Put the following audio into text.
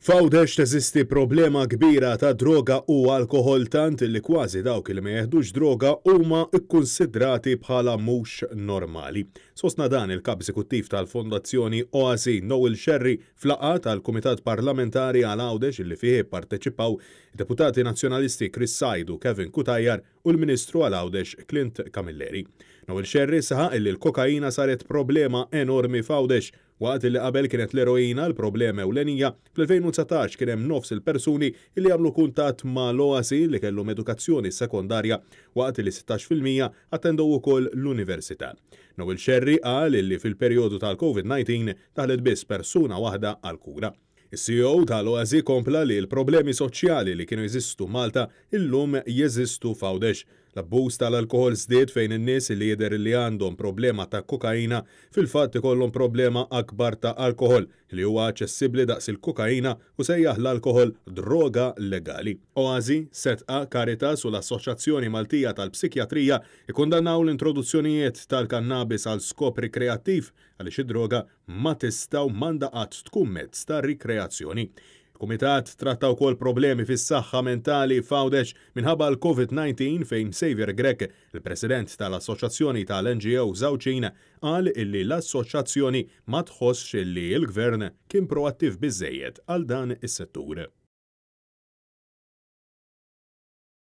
F'Għawdex teżisti problema kbira ta' droga u alkoħol tant li kważi dawk li ma jeħdux droga huma kkunsidrati bħala mhux normali. Sostna dan il-Kap Eżekuttiv tal-Fondazzjoni Oasi Noel Scerri f'laqgħa tal-Kumitat Parlamentari għal Għawdex li fih ipparteċipaw id-Deputati Nazzjonalisti Chris Said u Kevin Cutajar u l-Ministru għal Għawdex Clint Camilleri. Noel Scerri saħaq li l-kokaina saret problema enormi f'Għawdex. Waqt li qabel kienet l-eroina l-problema ewlenija, fl-2019 kien hemm nofs il-persuni li għamlu kuntatt ma' l-Oasi li kellhom edukazzjoni sekondarja waqt li 16% attendew ukoll l-università. Noel Scerri qal li fil-perjodu tal-Covid-19 daħlet biss persuna waħda għall-kura. Is-CEO tal-Oasi kompla li l-problemi soċjali li kienu jeżistu Malta illum jeżistu f'Għawdex. L-abbuż tal-alkoħol żdied fejn in-nies li jidher li għandhom problema ta' kokaina fil-fatt ikollhom problema akbar ta' alkoħol li huwa aċċessibbli daqs il-kokaina u sejjaħ l-alkoħol droga legali. Oasi, Sedqa, Caritas u l-Assoċjazzjoni Maltija tal-Psikjatrija ikkundannaw l-introduzzjonijiet tal-kannabis għal skop rikreattiv għaliex id-droga ma tista' u m'għandha qatt tkun mezz ta' rikreazzjoni. Il-Kumitat tratta wkoll problemi fis-saħħa mentali f'Għawdex minħabba l-Covid-19 fejn Saviour Grech, il-President tal-Assoċjazzjoni tal-NGO Żgħawdxin, qal illi l-assoċjazzjoni ma tħossx illi l-Gvern kien proattiv biżżejjed għal dan is-settur.